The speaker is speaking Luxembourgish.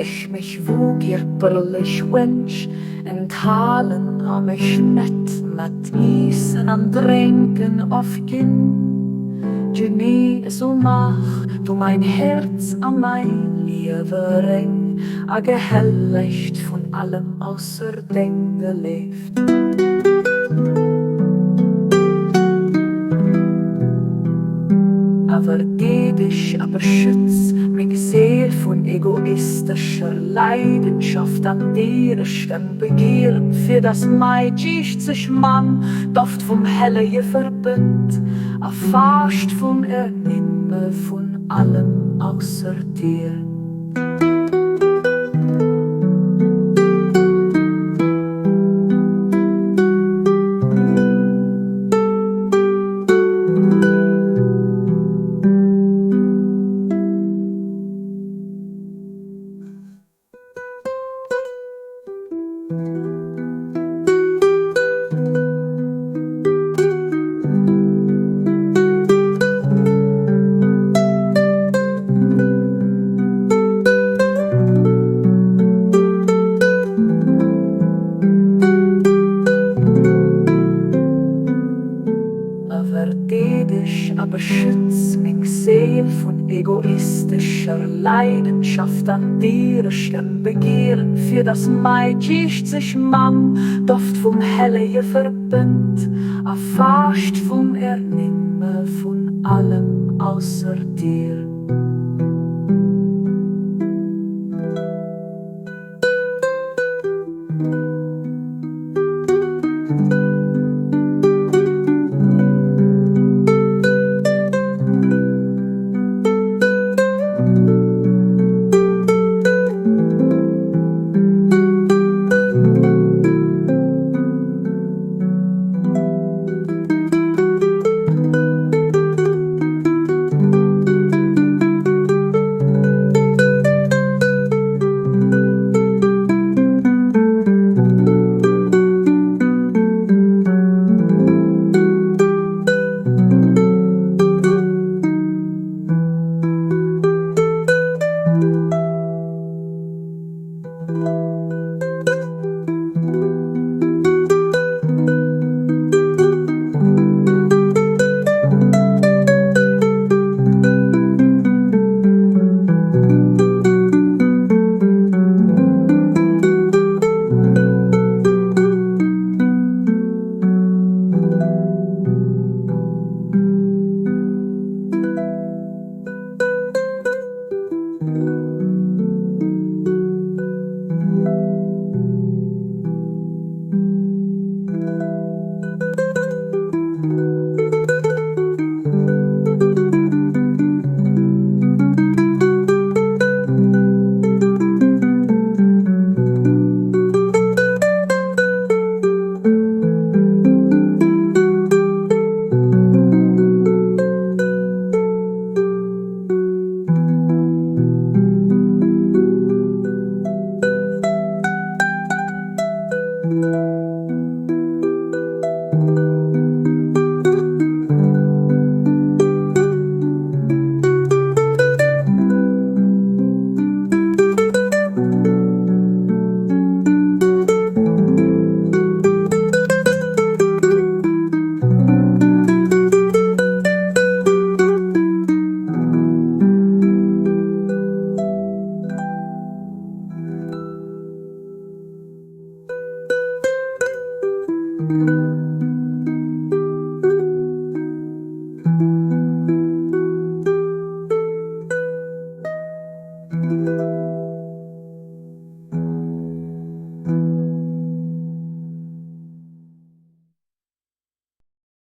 ech mech wugierperlech wënsch, enthalen a mech net mat Iessen an Drénken ofginn. Genee esou maach du mäin Häerz a mäi Liewe reng a gehellegt vun allem ausser deng Geléift. Awer géi dech a beschütz meng Seel vun egoistescher Leidenschaft an diereschem Begieren, fir dass mäi Geescht sech mam Doft vum Hellege verbënnt a faascht vum Ernimme vun allem ausser dir. Awer déi dech a beschütz meng Séil vun egoistescher Leidenschaft an diereschem Begieren, fir dass mäi Geescht sech mam Doft vum Hellege verbënnt a faascht vum Ernimme vun allem ausser dir.